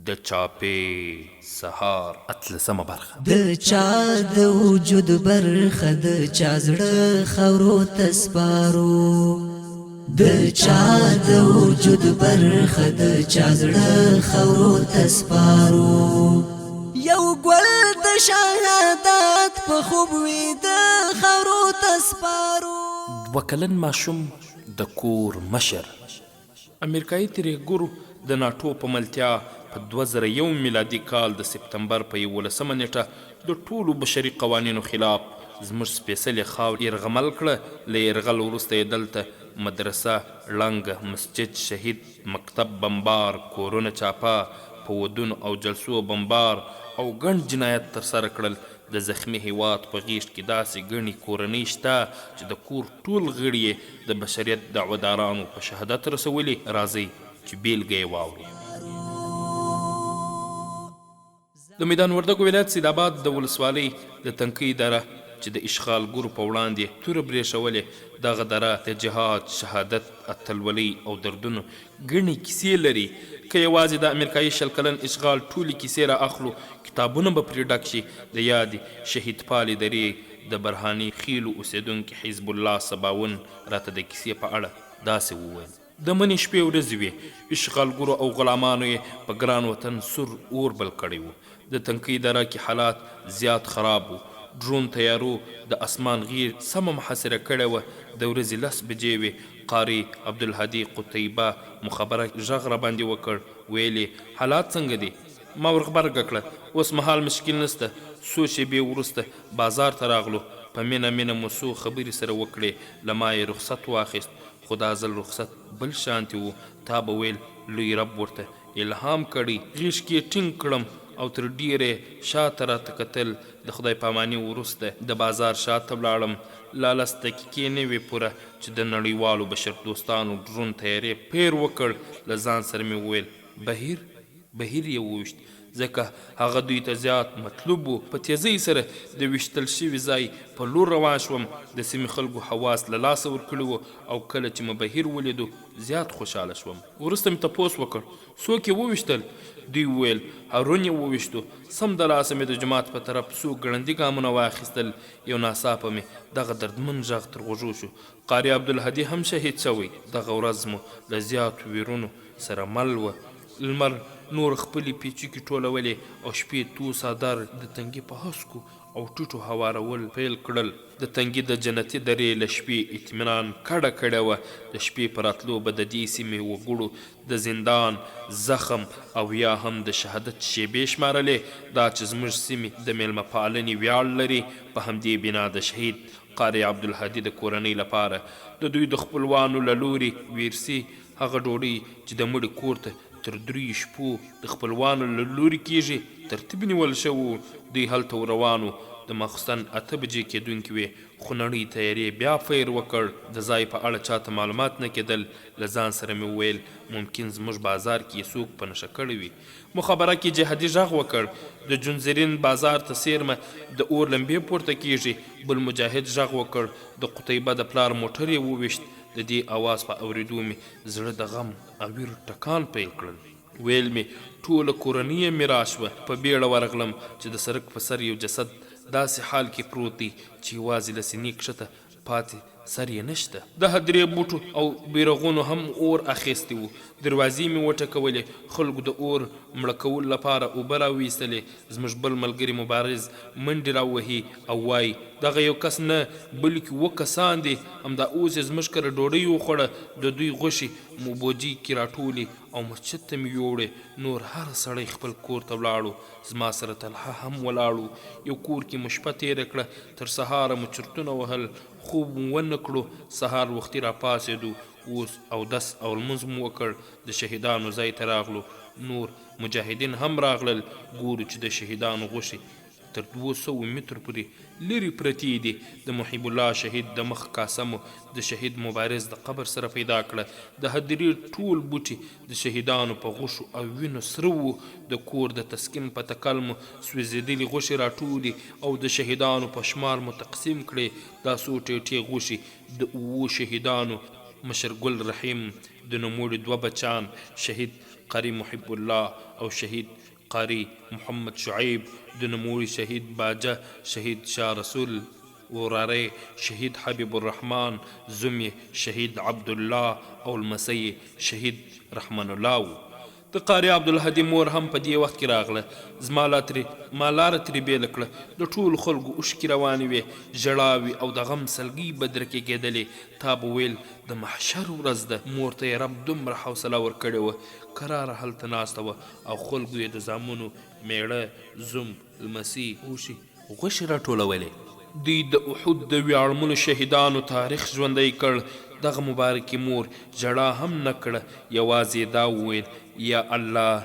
د چاپې سهار اتلسمه برخه. د چا د وجود برخه د چا زړه خاورو ته سپارو. د چا د وجود برخه د چا زړه خاورو ته سپارو. یو ګل د شهادت په خوب وي د خاورو ته سپارو. دوه کلن ماشوم د کور مشر. امریکايي ترهګرو د ناټو په ملتیا په 2001 میلادي کال د سپتمبر په یوولسمه نېټه د ټولو بشري قوانینو خلاف زموږ سپېڅلې خاوره یرغمل کړه، له یرغل وروسته یې دلته مدرسه ړنګه، مسجد شهید، مکتب بمبار، کورونه چاپه، په ودونو او جلسو بمبار او ګڼ جنایت ترسره کړل. د زخمي هېواد په غېږ کې داسې ګڼې کورنۍ شته چې د کور ټول غړي یې د بشریت دعوه دارانو په شهادت رسولي، راځئ چې بېلګه یې واورو. د میدان وردګو ولایت سیدآباد د ولسوالۍ د تنکۍ دره چې د اشغالګرو په وړاندې توره برېښولې، دغه دره د جهاد، شهادت، اتلولۍ او دردونو ګڼې کیسې لري. که یوازې د امریکايي 20 کلن اشغال ټولې کیسې را اخلو، کتابونه به پرې ډک شي. د یادې شهیدپالې درې د برهاني خېلو اوسېدونکي حزب الله سباوون راته د کیسې په اړه داسې وویل. د مني شپې ورځې وې، اشغالګرو او غلامانو یې په ګران وطن سور اور بل کړی و. د تنکۍ دره کې حالات زیات خراب وو، ډرون طیارو د اسمان غېږ سمه محاصره کړې وه، د ورځې لس بجې وې، قاري عبدالهادي قتیبه مخابره غږ راباندې وکړ، ویل یې، حالات څنګه دي؟ ما ورغبرګه کړه، اوس مهال مشکل نشته، څو شېبې وروسته بازار ته راغلو، په مینه مینه مو څو خبرې سره وکړې، له ما یې رخصت واخیست، خو دا ځل رخصت بل شانتې و، تا به ویل لوی رب ورته الهام کړی، غېږ کې یې ټینګ کړم او تر ډېره یې شاته راته کتل، د خدای پاماني وروسته د بازار شاته ولاړم، لا لس دقیقې نه وې پوره چې د نړیوالو بشردوستانو ډرون طیارې پیر وکړ، له ځان سره مې وویل، بهیر؟ بهیر یې وویشت، ځکه هغه دوی ته زیات مطلوب و، په تېزۍ سره د ویشتل شوي ځای په لور روان شوم، د سیمې خلکو حواس له لاسه ورکړي وو او کله چې مو بهیر ولیدو زیات خوشحاله شوم. وروسته مې تپوس وکړ، څوک یې وویشتل؟ دوی وویل، هارون یې وویشتو. سمدلاسه مې د جومات په طرف څو ګړندي ګامونه واخیستل، یو ناڅاپه مې دغه دردمن غږ تر غوږو شو، قاري عبدالهادي هم شهید شوی. دغه ورځ مو له زیاتو ویرونو سره مل وه. لمر نور خپلې پیچکې ټولولې او شپې تور څادر د تنګي په هسکو او ټیټو هوارول پیل کړل. د تنګي د جنتي درې له شپې اطمینان کډه کړې وه. د شپې په راتلو به د دې سیمې وګړو د زندان، زخم او یا هم د شهادت شېبې شمارلې. دا چې زموږ سیمې د مېلمه پالنې ویاړ لري، په همدې بنا د شهید قاري عبدالهادي د کورنۍ لپاره د دوی د خپلوانو له لوري ویرسي هغه ډوډۍ چې د مړي کور ته تر دریو شپو د خپلوانو له لوري کېږي، ترتیب نیول شوی و. دوی هلته ور روان وو. د ماخوستن اته بجې کېدونکې وې، خونړۍ طیارې بیا فیر وکړ. د ځای په اړه چاته معلومات نه کېدل. له ځان سره مې وویل، ممکن زموږ بازار کې یې څوک په نښه کړی وي. مخابره کې جهادي غږ وکړ، د جونزرین بازار ته څېرمه د اور لمبې پورته کېږي. بل مجاهد غږ وکړ، د قتیبه د پلار موټر یې وویشت. د دې اواز په اورېدو مې زړه د غم او ویر ټکان پیل کړل. ویل مې ټوله کورنۍ یې میرا شوه. په بیړه ورغلم چې د سرک په سر یو جسد داسې حال کې پروت دی چې یوازې له سینې کښته پاتې سر یې نشته. د هدرې بوټو او بیرغونو هم اور اخیستی و. دروازې مې وټکولې، خلکو د اور مړه کولو لپاره اوبه راویستلې. زموږ بل ملګری مبارز منډې راوهي او وايي، دغه یو کس نه، بلکې اووه کسان دي، همدا اوس یې زموږ کره ډوډۍ وخوړه، د دوی غوښې مو بوجۍ کې راټولې او مسجد ته مې یووړې، نور هر سړی خپل کور ته ولاړو، زما سره طلحه هم ولاړو، یو کور کې مو شپه تېره کړه، تر سهاره مو چرتونه وهل، خوب مو ونه کړو، سهار وختي راپاڅېدو، اوس اودس او لمونځ مو وکړ، د شهیدانو ځای ته راغلو، نور مجاهدین هم راغلل، ګورو چې د شهیدانو غوښې تر 200 مترو پورې لرې پرتې دي، د محیب الله شهید د مخ کاسه مو د شهید مبارز د قبر سره پیدا کړه، د هدیرې ټول بوټي د شهیدانو په غوښو او وینو سره وو، د کور د تسکین په تکل مو سوځېدلې غوښې راټولې او د شهیدانو په شمار مو تقسیم کړې، دا څو ټېټې غوښې د اوو شهیدانو مشر ګل رحیم، د نوموړي دوه بچان شهید قاري محب الله او شهید قاري محمد شعیب، د نوموړي شهید باجه شهید شاه رسول، وراره یې شهید حبیب الرحمن، زوم یې شهید عبدالله او لمسی یې شهید رحمن الله وو. د قاري عبدالهادي مور هم په دې وخت کې راغله، زما لا ترې ما لاره ترې بېله کړه، د ټولو خلکو اوښکې روانې وې، ژړاوې او د غم سلګۍ بدرکې کېدلې، تا به ویل د محشر ورځ ده، مور ته یې رب دومره حوصله ورکړې وه، کراره هلته ناسته وه او خلکو یې د زامنو، مېړه، زوم، لمسي، اوښي غوښې راټولولې. دوی د احد د ویاړمنو شهیدانو تاریخ ژوندی کړ، دغه مبارکې مور ژړا هم نه کړه، یوازې یې دا وویل، یا الله!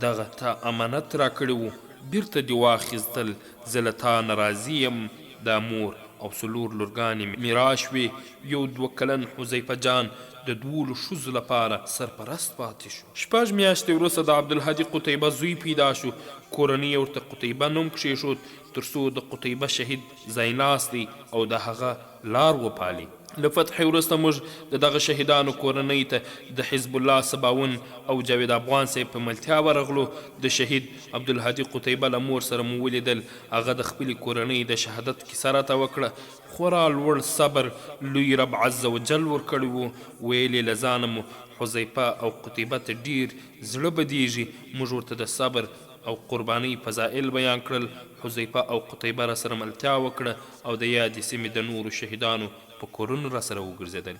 دغه تا امانت راکړي وو، بیرته دې واخیستل، زه له تا نه راضي یم، دا مور او څلور لورګانې مې راشوې، یو دوه کلن حذیفه جان د دولو ښځو لپاره سرپرست پاتې شو. شپږ میاشتې وروسته د عبدالهادي قتیبه زوی پیدا شو، کورنۍ یې ورته قتیبه نوم کښېښود، تر څو د قتیبه شهید ځایناستی او د هغه لار وپالي. له فتحې وروسته موږ د دغه شهیدانو کورنۍ ته د حزب الله سباوون او جاوید افغان صاحب په ملتیا ورغلو، د شهید عبدالهادي قتیبه له مور سره مو ولیدل، هغه د خپلې کورنۍ د شهادت کیسه راته وکړه، خورا لوړ صبر لوی رب عزوجل ورکړی وو، ویل یې له ځانه مو حذیفه او قتیبه ته ډیر زړه بدیږي، موږ ورته د صبر او قربانۍ فضائل بیان کړل، حذیفه او قتیبه راسره ملتیا وکړه او د یادې سیمې د نورو شهیدانو په کورونو راسره وګرځېدل.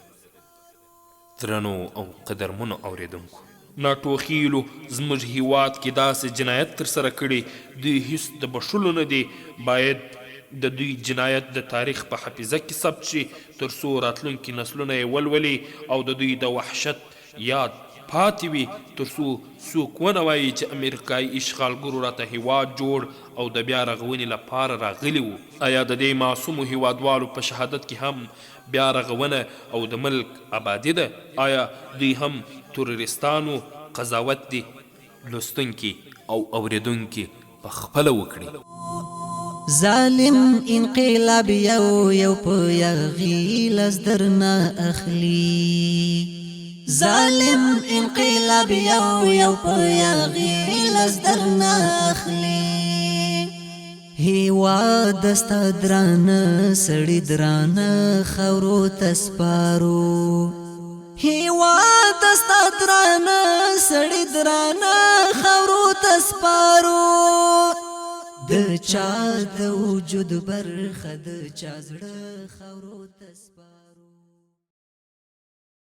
درنو او قدرمنو اورېدونکو! ناټوخېلو زموږ هېواد کې داسې جنایت ترسره کړي، دوی هیڅ د بښلو نه دي، باید د دوی جنایت د تاریخ په حافظه کې ثبت شي، تر څو راتلونکي نسلونه یې ولولي او د دوی د وحشت یاد پاتې وي، تر څو څوک ونه وايي چې امریکايي اشغالګرو راته هېواد جوړ او د بیا رغونې لپاره راغلي وو. ایا د دې معصومو هېوادوالو په شهادت کې هم بیا رغونه او د ملک ابادي ده؟ ایا دوی هم تروریستان وو؟ قضاوت دې لوستونکي او اورېدونکي په خپله وکړي. ظالم انقلاب یو یو په یاغي لاس درنه اخلي ظالم انقلاب یو یو په یاغي لاس درنه اخلي هیواد ستا درانه سړي درانه خاورو ته سپارو هیواد ستا درانه سړي درانه خاورو ته سپارو د چا د وجود برخه د چا زړه خاورو ته.